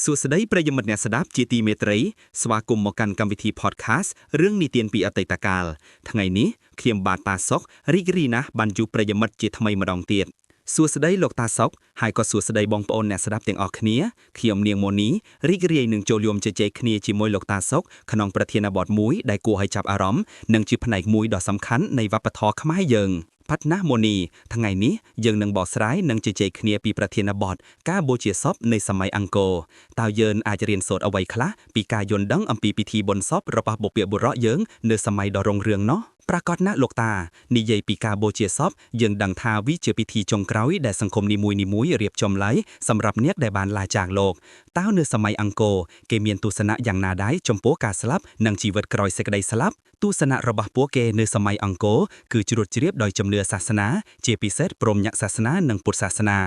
សួស្តីប្រិយមិត្តអ្នកស្ដាប់ជាទីមេត្រីស្វាគមន៍មកកាន់កម្មវិធី podcast រឿងនិទានពីអតីតកាលថ្ងៃនេះខ្ញុំបាទតាសុករីករាយណាស់បានជួបប្រិយមិត្តជាថ្មីម្ដងទៀតសួស្តីលោកតាសុកហើយក៏សួស្តីបងប្អូនអ្នកស្ដាប់ទាំងអស់គ្នាខ្ញុំនាងម៉ូនីរីករាយនឹងចូលរួមជជែកគ្នាជាមួយលោកតាសុកក្នុងប្រធានបទមួយដែលគួរឲ្យចាប់អារម្មណ៍និងជាផ្នែកមួយដ៏សំខាន់នៃវប្បធម៌ខ្មែរយើង ផាត់ណាស់ម៉ូនីថ្ងៃនេះយើងនឹងបកស្រាយនិងជជែកគ្នាពីប្រធានបទការបូជាសពនៃសម័យអង្គរតើយើងអាចរៀនសូត្រអ្វីខ្លះពីការយល់ដឹងអំពីពិធីបុណ្យសពរបស់បុព្វបុរសយើងនៅសម័យដ៏រុងរឿងនោះប្រាកដណាស់លោកតានិយាយពីការបូជាសពយើងដឹងថាវាជាពិធីចុងក្រោយដែលសង្គមនីមួយៗរៀបចំឡើងសម្រាប់អ្នកដែលបានលាចាកលោកតើនៅសម័យអង្គរគេមានទស្សនៈយ៉ាងណាដែរចំពោះការស្លាប់និងជីវិតក្រោយសេចក្តីស្លាប់ ទស្សនៈរបស់ពួកគេនៅសម័យអង្គរគឺជ្រួតជ្រាបដោយជំនឿសាសនា ជាពិសេសព្រហ្មញ្ញសាសនានិងពុទ្ធសាសនា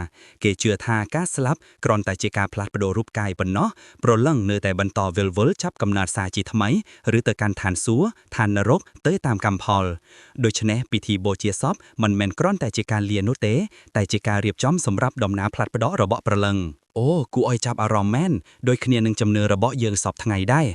គេជឿថាការស្លាប់គ្រាន់តែជាការផ្លាស់ប្ដូររូបកាយប៉ុណ្ណោះប្រលឹងនៅតែបន្តវិលវល់ចាប់កំណើតសារជាថ្មីឬទៅកាន់ឋានសួគ៌ឋាននរកទៅតាមកម្មផលដូច្នេះពិធីបូជាសពមិនមែនគ្រាន់តែជាការលានោះទេតែជាការរៀបចំសម្រាប់ដំណើរផ្លាស់ប្ដូររបស់ប្រលឹងអូគួរឲ្យចាប់អារម្មណ៍មែនដូចគ្នានឹងជំនឿរបស់យើងសពថ្ងៃដែរ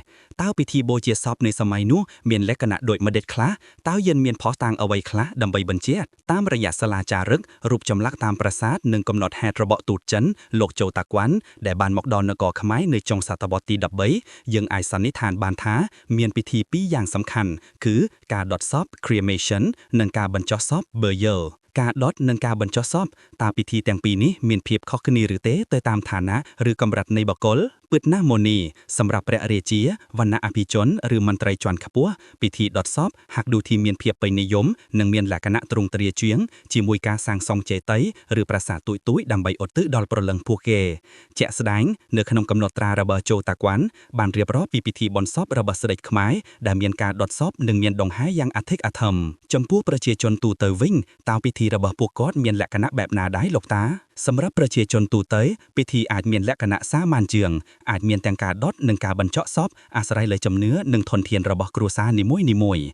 តើពិធីបូជាសពនៅសម័យនោះមានលក្ខណៈដូចម្តេចខ្លះតើយើងមានភស្តុតាងអ្វីខ្លះដើម្បីបញ្ជាក់តាមរយៈសិលាចារឹករូបចម្លាក់តាមប្រាសាទនិងកំណត់ហេតុរបស់ទូតចិនលោកចូលតាគួនដែលបានមកដល់នគរខ្មែរនៅចុងសតវត្សទី13យើងអាចសន្និដ្ឋានបានថាមានពិធីពីរយ៉ាងសំខាន់គឺការដុតសព cremation និងការបញ្ចុះសព burial ការដុតនិងការបញ្ចុះសពតើពិធីទាំងពីរនេះមានភាពខុសគ្នាឬទេទៅតាមឋានៈឬកម្រិតនៃបុគ្គលពិតណាស់ម៉ូនីសម្រាប់ព្រះរាជាវណ្ណៈអភិជនឬមន្ត្រីជាន់ខ្ពស់ពិធីដុតសពហាក់ដូចជាមានភាពពេញនិយមនិងមានលក្ខណៈទ្រង់ទ្រាយជាងជាមួយការសាងសង់ចេតិយឬប្រាសាទទូចៗដើម្បីឧទ្ទិសដល់ព្រលឹងពួកគេជាក់ស្ដែងនៅក្នុងកំណត់ត្រារបស់ចូលតាគួនបានរៀបរាប់ពីពិធីបុណ្យសពរបស់ស្ដេចខ្មែរដែលមានការដុតសពនិងមានដង្ហែយ៉ាងអធិកអធមចំពោះប្រជាជនទូទៅវិញតើពិធីរបស់ពួកគាត់មានលក្ខណៈបែបណាដែរលោកតាសម្រាប់ប្រជាជនទូទៅពិធីអាចមានលក្ខណៈសាមញ្ញជាងអាចមានទាំងការដុតនិងការបញ្ចក់សពអាស្រ័យលើជំនឿនិងធនធានរបស់គ្រួសារនីមួយៗ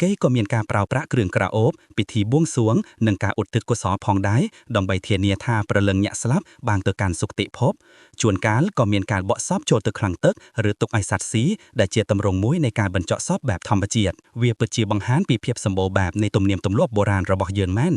គេក៏មានការប្រើប្រាស់គ្រឿងក្រអូបពិធីបួងសួងនិងការឧទ្ទិសកុសលផងដែរដើម្បីធានាថាព្រលឹងអ្នកស្លាប់បានទៅកាន់សុគតិភពជួនកាលក៏មានការបក់សពចូលទៅក្នុងទឹកឬទុកឲ្យសត្វស៊ីដែលជាទម្រង់មួយនៃការបញ្ចក់សពបែបធម្មជាតិវាពិតជាបង្ហាញពីភាពសម្បូរបែបនៃទំនៀមទម្លាប់បុរាណរបស់យើងមែន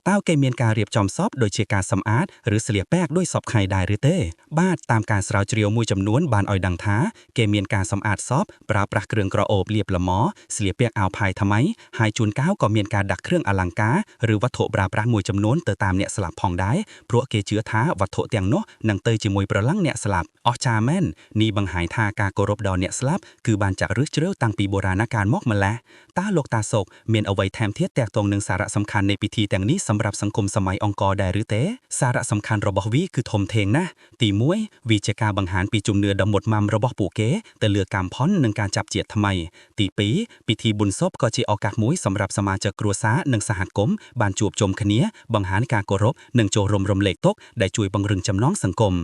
តើគេមានការរៀបចំសពដូចជាការសម្អាតឬស្លៀកពាក់ដោយសពថ្ងៃដែរឬទេបាទតាមការស្រាវជ្រាវមួយចំនួនបានឲ្យដឹងថាគេមានការសម្អាតសពប្រើប្រាស់គ្រឿងក្រអូបលាបលម្អស្លៀកពាក់អាវផាយថ្មីហើយជួនកាលក៏មានការដាក់គ្រឿងអលង្ការឬវត្ថុប្រើប្រាស់មួយចំនួនទៅតាមអ្នកស្លាប់ផងដែរព្រោះគេជឿថាវត្ថុទាំងនោះនឹងទៅជាមួយព្រលឹងអ្នកស្លាប់អស្ចារ្យមែននេះបង្ហាញថាការគោរពដល់អ្នកស្លាប់គឺបានចាក់ឫសជ្រៅតាំងពីបុរាណកាលមកម្ល៉េះតើលោកតាសុកមានអ្វីថែមទៀតទាក់ទងនឹងសារៈសំខាន់នៃពិធីទាំងនេះសម្រាប់សង្គមសម័យអង្គរដែរឬទេសារៈសំខាន់របស់វាគឺធំធេងណាស់ទី1វាជាការបង្ហាញពីជំនឿដ៏មុតមាំរបស់ពួកគេទៅលើកម្មផលនិងការចាប់ជាតិថ្មីទី2ពិធីបុណ្យសពក៏ជាឱកាសមួយសម្រាប់សមាជិកគ្រួសារនិងសហគមន៍បានជួបជុំគ្នាបង្ហាញការគោរពនិងចូលរួមរំលែកទុក្ខដែលជួយពង្រឹងចំណងសង្គម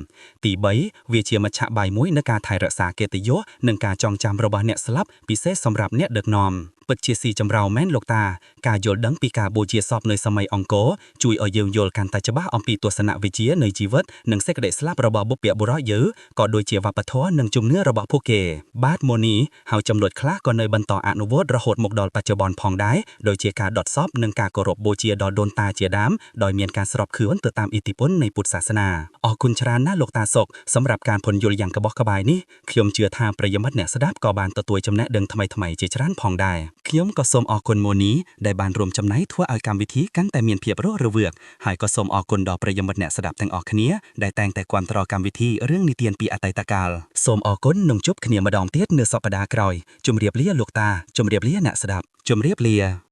ទី3វាជាមជ្ឈបាយមួយនៃការថែរក្សាកិត្តិយសនិងការចងចាំរបស់អ្នកស្លាប់ពិសេសសម្រាប់អ្នកដឹកនាំពិតជាស៊ីជម្រៅមែនលោកតាការយល់ដឹងពីការបូជាសពនៅសម័យអង្គរជួយឲ្យយើងយល់កាន់តែច្បាស់អំពីទស្សនវិជ្ជានៃជីវិតនិងសេចក្តីស្លាប់របស់បុព្វបុរសយើងក៏ដូចជាវប្បធម៌និងជំនឿរបស់ពួកគេបាទម៉ូនីហើយចំនួនខ្លះក៏នៅបន្តអនុវត្តរហូតមកដល់បច្ចុប្បន្នផងដែរដូចជាការដុតសពនិងការគោរពបូជាដល់ដូនតាជាដើមដោយមានការស្របខឿនទៅតាមឥទ្ធិពលនៃពុទ្ធសាសនាអរគុណច្រើនណាស់លោកតាសុកសម្រាប់ការពន្យល់យ៉ាងក្បោះក្បាយនេះខ្ញុំជឿថាប្រិយមិត្តអ្នកស្ដាប់ក៏បានទទួលចំណេះដឹងថ្មីៗជាច្រើនផងដែរខ្ញុំក៏សូមអរគុណម៉ូនីដែលបានរួមចំណែកធ្វើឲ្យកម្មវិធីកាន់តែមានភាពរស់រវើកហើយក៏សូមអរគុណដល់ប្រិយមិត្តអ្នកស្ដាប់ទាំងអស់គ្នាដែលតែងតែគាំទ្រកម្មវិធីរឿងនិទានពីអតីតកាលសូមអរគុណនិងជួបគ្នាម្ដងទៀតនៅសប្តាហ៍ក្រោយជម្រាបលាលោកតាជម្រាបលាអ្នកស្ដាប់ជម្រាបលា។